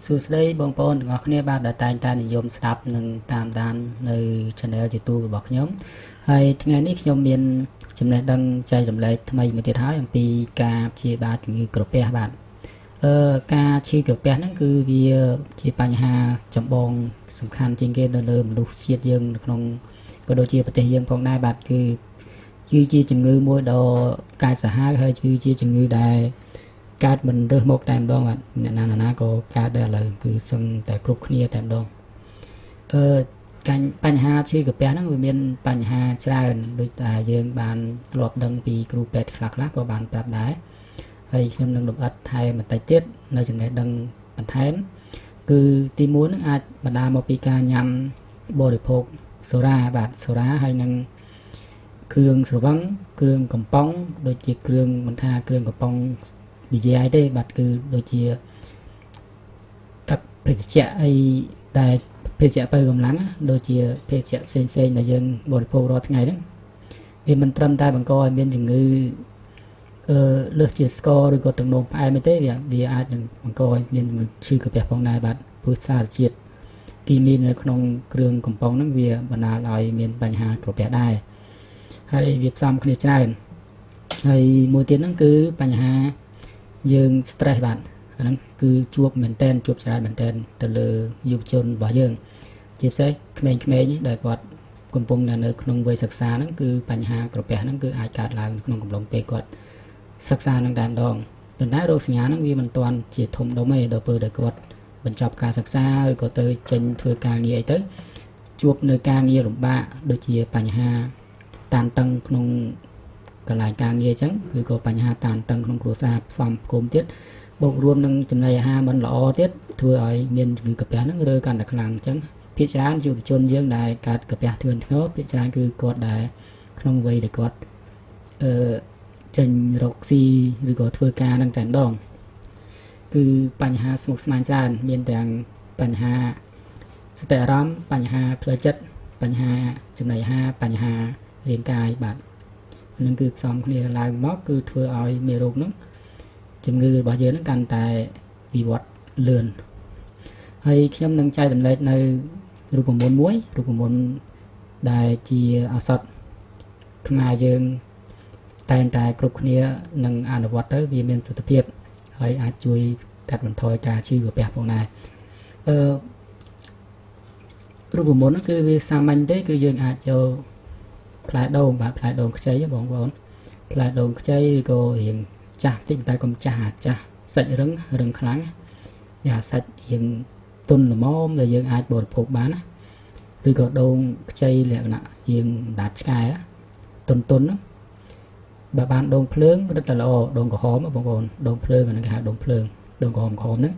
សួស្តីបងប្អូនទាំងអស់គ្នាបាទដែលតែងតែនិយមស្ដាប់និងតាមដាននៅ Channel YouTube របស់ខ្ញុំហើយថ្ងៃនេះខ្ញុំមានចំណេះដឹងចែករំលែកថ្មីមួយទៀតហើយអំពីការព្យាបាលជំងឺក្រពះបាទអឺការឈឺក្រពះហ្នឹងគឺវាជាបញ្ហាចម្បងសំខាន់ជាងគេនៅលើមនុស្សជាតិយើងនៅក្នុងក៏ដូចជាប្រទេសយើងផងដែរបាទគឺជាជំងឺមួយដ៏កាចសាហាវហើយគឺជាជំងឺដែល កើតមិនរើសមកតែម្ដងបាទអ្នកណាណាក៏កើតដែរឥឡូវគឺសឹងតែគ្រប់គ្នាតែម្ដងអឺកាញ់បញ្ហាឈឺកាពះហ្នឹងវាមានបញ្ហាច្រើនដូចតែយើងបានធ្លាប់ដឹងពីគ្រូពេទ្យខ្លះៗក៏បានប្រាប់ដែរហើយខ្ញុំនឹងលម្អិតថែមបន្តិចទៀតនៅចំណេះដឹងបន្ថែមគឺទី1ហ្នឹងអាចបណ្ដាលមកពីការញ៉ាំបរិភោគសូរ៉ាបាទសូរ៉ាហើយនឹងគ្រឿងស្រវឹងគ្រឿងកំប៉ុងដូចជាគ្រឿងមិនថាគ្រឿងកំប៉ុង និយាយទេបាទគឺដូចជាទឹកភេសជ្ជៈអីដែលភេសជ្ជៈបើកម្លាំងដូចជាភេសជ្ជៈផ្សេងផ្សេងដែលយើងបរិភោគរាល់ថ្ងៃហ្នឹងវាមិនត្រឹមតែបង្កឲ្យមានជំងឺអឺលើសជាស្ករឬក៏ទឹកនោមផ្អែមទេវាវាអាចនឹងបង្កឲ្យមានជំងឺឈឺកាពះផងដែរបាទព្រោះសារជាតិគីមីនៅក្នុងគ្រឿងកំប៉ុងហ្នឹងវាបណ្ដាលឲ្យមានបញ្ហាក្រពះដែរហើយវាផ្សំគ្នាច្រើនហើយមួយទៀតហ្នឹងគឺបញ្ហាយើង stress បាទអាហ្នឹងគឺជួបមែនតែនជួបច្រើនមែនតែនទៅលើយុវជនរបស់យើងជាពិសេសក្មេងៗដែលគាត់កំពុងនៅក្នុងវ័យសិក្សាហ្នឹងគឺបញ្ហាក្រពះហ្នឹងគឺអាចកើតឡើងក្នុងកំឡុងពេលគាត់សិក្សានឹងតែម្ដងប៉ុន្តែរោគសញ្ញាហ្នឹងវាមិនទាន់ជាធំដុំទេដល់ពេលដែលគាត់បញ្ចប់ការសិក្សាឬក៏ទៅចេញធ្វើការងារអីទៅជួបនៅការងារលំបាកដូចជាបញ្ហាតានតឹងក្នុងកន្លែងការងារអញ្ចឹងឬក៏បញ្ហាតានតឹងក្នុងគ្រួសារផ្សំផ្គុំទៀតបូករួមនឹងចំណីអាហារមិនល្អទៀតធ្វើឲ្យមានជំងឺកាពះហ្នឹងរើកាន់តែខ្លាំងអញ្ចឹងភាគច្រើនយុវជនយើងដែលកើតកាពះធ្ងន់ធ្ងរភាគច្រើនគឺគាត់ដែលក្នុងវ័យដែលគាត់អឺចេញរកស៊ីឬក៏ធ្វើការហ្នឹងតែម្ដងគឺបញ្ហាស្មុគស្មាញច្រើនមានទាំងបញ្ហាសតិអារម្មណ៍បញ្ហាផ្លូវចិត្តបញ្ហាចំណីអាហារបញ្ហារាងកាយបាទនឹងគឺផ្សំគ្នាឡើងមកគឺធ្វើឲ្យមេរោគហ្នឹងជំងឺរបស់យើងហ្នឹងកាន់តែវិវត្តលឿនហើយខ្ញុំនឹងចែករំលែកនៅរូបមន្តមួយរូបមន្តដែលជាឱសថខ្មែរយើងតែងតែគ្រប់គ្នានឹងអនុវត្តទៅវាមានសុខភាពហើយអាចជួយកាត់បន្ថយការឈឺកាពះផងដែរអឺរូបមន្តហ្នឹងគឺវាសាមញ្ញទេគឺយើងអាចយកផ្លែដូងបាទផ្លែដូងខ្ចីបងប្អូនផ្លែដូងខ្ចីឬក៏រៀងចាស់តិចតែកុំចាស់អាចាស់សាច់រឹងរឹងខ្លាំងយ៉ាសាច់រៀងទន់ល្មមដែលយើងអាចបរិភោគបានណាឬក៏ដូងខ្ចីលក្ខណៈរៀងដាតឆ្កែទន់ទន់ហ្នឹងបើបានដូងភ្លើងរឹតតែល្អដូងក្រហមបងប្អូនដូងភ្លើងអាហ្នឹងគេហៅដូងភ្លើងដូងក្រហមក្រហមហ្នឹង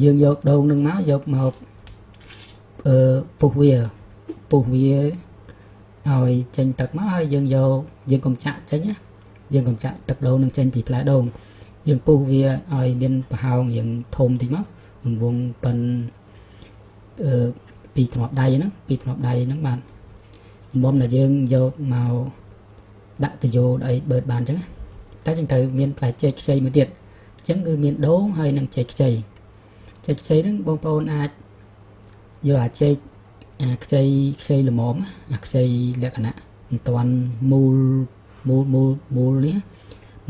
យើងយកដូងហ្នឹងមកយកមកអឺពុះវាពុះវាឲ្យចេញទឹកមកហើយយើងយកយើងកុំចាក់ចេញណាយើងកុំចាក់ទឹកដូងនឹងចេញពីផ្លែដូងយើងពុះវាឲ្យមានប្រហោងរៀងធំតិចមករង្វង់ប៉ិនអឺពីធ្នាប់ដៃហ្នឹងពីធ្នាប់ដៃហ្នឹងបាទមុំដែលយើងយកមកដាក់ទៅយោអីបឺតបានអញ្ចឹងតែចឹងត្រូវមានផ្លែចេកខ្ចីមួយទៀតអញ្ចឹងគឺមានដូងហើយនិងចេកខ្ចីចេកខ្ចីហ្នឹងបងប្អូនអាចយកអាចេកអាខ្ចីខ្ចីល្មមអាខ្ចីលក្ខណៈមិនទាន់មូលមូលមូលមូលនេះ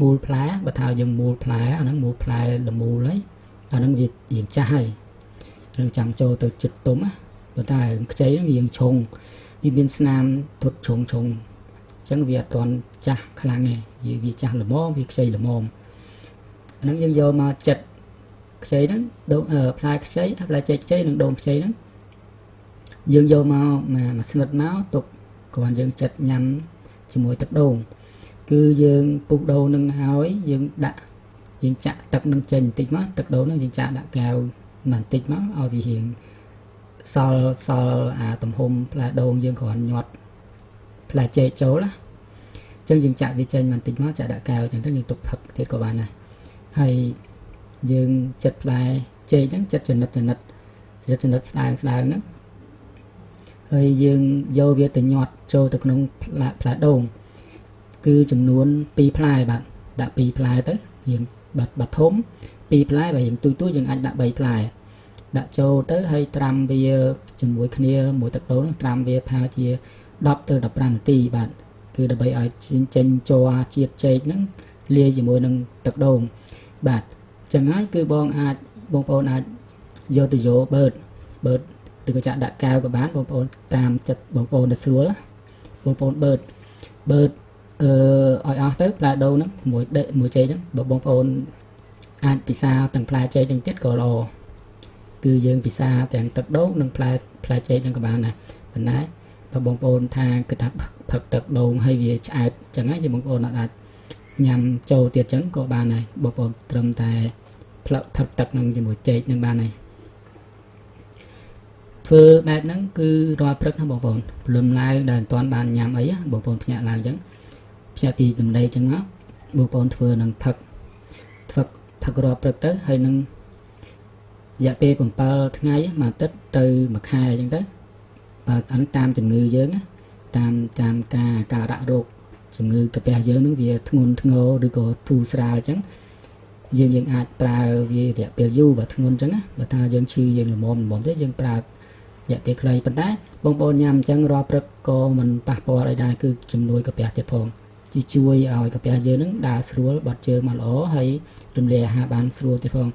មូលផ្លែបើថាយើងមូលផ្លែអាហ្នឹងមូលផ្លែល្មូលហើយអាហ្នឹងវារៀងចាស់ហើយនឹងចាំចូលទៅចិត្តទុំណាប៉ុន្តែខ្ចីហ្នឹងវាឆុងវាមានស្នាមធុតឆុងឆុងអញ្ចឹងវាអត់ទាន់ចាស់ខ្លាំងទេវាចាស់ល្មមវាខ្ចីល្មមអាហ្នឹងយើងយកមកចិត្តខ្ចីហ្នឹងដូងផ្លែខ្ចីផ្លែចេកខ្ចីនិងដូងខ្ចីហ្នឹងយើងយកមកមួយស្និតមកទុកគ្រាន់យើងចិត្តញ៉ាំជាមួយទឹកដូងគឺយើងពុះដូងនឹងហើយយើងដាក់យើងចាក់ទឹកនឹងចេញបន្តិចមកទឹកដូងនឹងយើងចាក់ដាក់កែវបន្តិចមកឲ្យវារៀងសល់សល់អាទំហំផ្លែដូងយើងគ្រាន់ញាត់ផ្លែចេកចូលណាអញ្ចឹងយើងចាក់វាចេញបន្តិចមកចាក់ដាក់កែវអញ្ចឹងទៅយើងទុកផឹកទៀតក៏បានដែរហើយយើងចិត្តផ្លែចេកហ្នឹងចិត្តចំណិតចំណិតចិត្តចំណិតស្ដើងស្ដើងហ្នឹងហើយយើងយកវាទៅញាត់ចូលទៅក្នុងផ្លែផ្លែដូងគឺចំនួន2ផ្លែបាទដាក់2ផ្លែទៅយើងបាត់បាត់ធំ 2ផ្លែបើយើងទូចទូចយើងអាចដាក់3ផ្លែដាក់ចូលទៅហើយត្រាំវាជាមួយគ្នាមួយទឹកដូងត្រាំវាប្រហែលជា10ទៅ15នាទីបាទគឺដើម្បីឲ្យចេញជ័រជាតិចេកហ្នឹងលាយជាមួយនឹងទឹកដូងបាទចឹងហើយគឺបងអាចបងប្អូនអាចយកទៅយកបឺតបឺតឬក៏ចាក់ដាក់កែវក៏បានបងប្អូនតាមចិត្តបងប្អូនដែលស្រួលបងប្អូនបឺតបឺតអឺឲ្យអស់ទៅផ្លែដូងហ្នឹងមួយដេកមួយចេកហ្នឹងបើបងប្អូនអាចពិសាទាំងផ្លែចេកហ្នឹងទៀតក៏ល្អគឺយើងពិសាទាំងទឹកដូងនិងផ្លែផ្លែចេកហ្នឹងក៏បានដែរប៉ុន្តែបើបងប្អូនថាគិតថាផឹកទឹកដូងហើយវាឆ្អែតចឹងហើយជាបងប្អូនអាចញ៉ាំចូលទៀតចឹងក៏បានដែរបងប្អូនត្រឹមតែផ្លឹកផឹកទឹកនឹងជាមួយចេកនឹងបានហើយធ្វើបែបហ្នឹងគឺរាល់ព្រឹកណាបងប្អូនព្រលឹមឡើងដែលមិនទាន់បានញ៉ាំអីបងប្អូនភ្ញាក់ឡើងចឹងភ្ញាក់ពីដំណេកចឹងមកបងប្អូនធ្វើនឹងផឹកធ្វើផឹករាល់ព្រឹកទៅហើយនឹងរយៈពេល7ថ្ងៃមួយអាទិត្យទៅមួយខែអញ្ចឹងទៅបាទអានតាមជំងឺយើងណាតាមតាមការការៈរោគជំងឺកាពះយើងនឹងវាធ្ងន់ធ្ងរឬក៏ធូរស្រាលអញ្ចឹងយើងយើងអាចប្រើវារយៈពេលយូរបើធ្ងន់អញ្ចឹងណាបើថាយើងឈឺយើងល្មមល្មមទេយើងប្រើរយៈពេលខ្លីប៉ុន្តែបងប្អូនញ៉ាំអញ្ចឹងរាល់ព្រឹកក៏មិនប៉ះពាល់អីដែរគឺជំនួយកាពះទៀតផងជាជួយឲ្យកាពះយើងនឹងដើរស្រួលបត់ជើងមកល្អហើយរំលាយអាហារបានស្រួលទៀតផង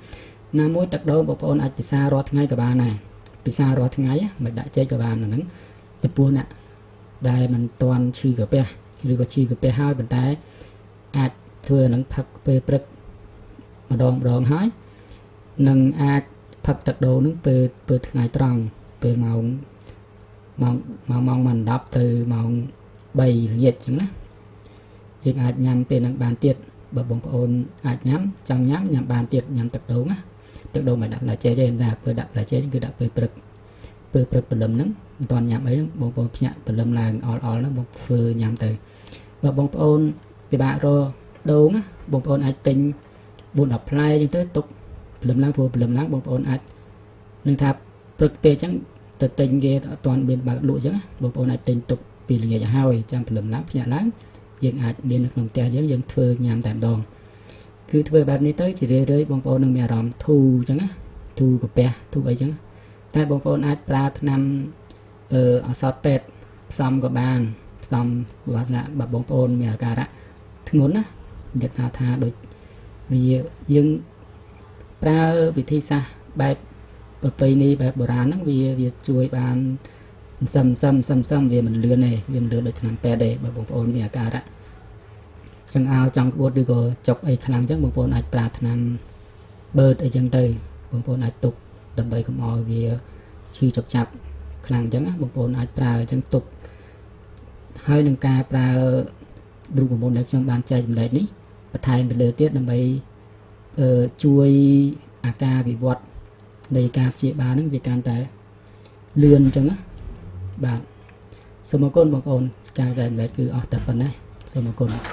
ណាមួយទឹកដូងបងប្អូនអាចពិសារាល់ថ្ងៃក៏បានដែរពិសារាល់ថ្ងៃមិនដាក់ចេកក៏បានអាហ្នឹងចំពោះអ្នកដែលមិនទាន់ឈឺកាពះឬក៏ឈឺកាពះហើយប៉ុន្តែអាចធ្វើនឹងផឹកពេលព្រឹកម្ដងម្ដងហើយនឹងអាចផឹកទឹកដូងនឹងពេលពេលថ្ងៃត្រង់ពេលម៉ោងម៉ោងម៉ោងម៉ោង10ទៅម៉ោង3ល្ងាចអញ្ចឹងណាយើងអាចញ៉ាំពេលហ្នឹងបានទៀតបើបងប្អូនអាចញ៉ាំចង់ញ៉ាំញ៉ាំបានទៀតញ៉ាំទឹកដូងណាទឹកដូងមិនដាក់ផ្លែចេកទេតែពេលដាក់ផ្លែចេកគឺដាក់ពេលព្រឹកពេលព្រឹកព្រលឹមហ្នឹងមិនទាន់ញ៉ាំអីហ្នឹងបងប្អូនភ្ញាក់ព្រលឹមឡើងអល់អល់ហ្នឹងបងធ្វើញ៉ាំទៅបើបងប្អូនពិបាករកដូងណាបងប្អូនអាចទិញ4 10ផ្លែអញ្ចឹងទៅទុកព្រលឹមឡើងព្រោះព្រលឹមឡើងបងប្អូនអាចនឹងថាព្រឹកពេកអញ្ចឹងទៅទិញគេអត់ទាន់មានបើកលក់អញ្ចឹងបងប្អូនអាចទិញទុកពីល្ងាចឲ្យហើយចាំព្រលឹមឡើងភ្ញាក់ឡើងយើងអាចមាននៅក្នុងផ្ទះយើងយើងធ្វើញ៉ាំតែម្ដងគឺធ្វើបែបនេះទៅជារឿយៗបងប្អូននឹងមានអារម្មណ៍ធូរអញ្ចឹងណាធូរកាពះធូរអីចឹងតែបងប្អូនអាចប្រើថ្នាំអឺឱសថពេទ្យផ្សំក៏បានផ្សំបើថាបើបងប្អូនមានអាការៈធ្ងន់ណានិយាយថាថាដូចវាយើងប្រើវិធីសាស្ត្របែបប្រពៃណីបែបបុរាណហ្នឹងវាវាជួយបានសឹមសឹមសឹមសឹមវាមិនលឿនទេវាមិនលឿនដូចថ្នាំពេទ្យទេបើបងប្អូនមានអាការៈចង្អោរចង់ក្បួតឬក៏ចុកអីខ្លាំងអញ្ចឹងបងប្អូនអាចប្រើថ្នាំបឺតអីចឹងទៅបងប្អូនអាចទុកដើម្បីកុំឲ្យវាឈឺចុកចាប់ខ្លាំងអញ្ចឹងណាបងប្អូនអាចប្រើអញ្ចឹងទុកហើយនឹងការប្រើរូបមន្តដែលខ្ញុំបានចែករំលែកនេះបន្ថែមទៅលើទៀតដើម្បីអឺជួយអាការវិវត្តនៃការព្យាបាលហ្នឹងវាកាន់តែលឿនអញ្ចឹងណាបាទសូមអរគុណបងប្អូនការចែករំលែកគឺអស់តែប៉ុណ្ណេះសូមអរគុណ។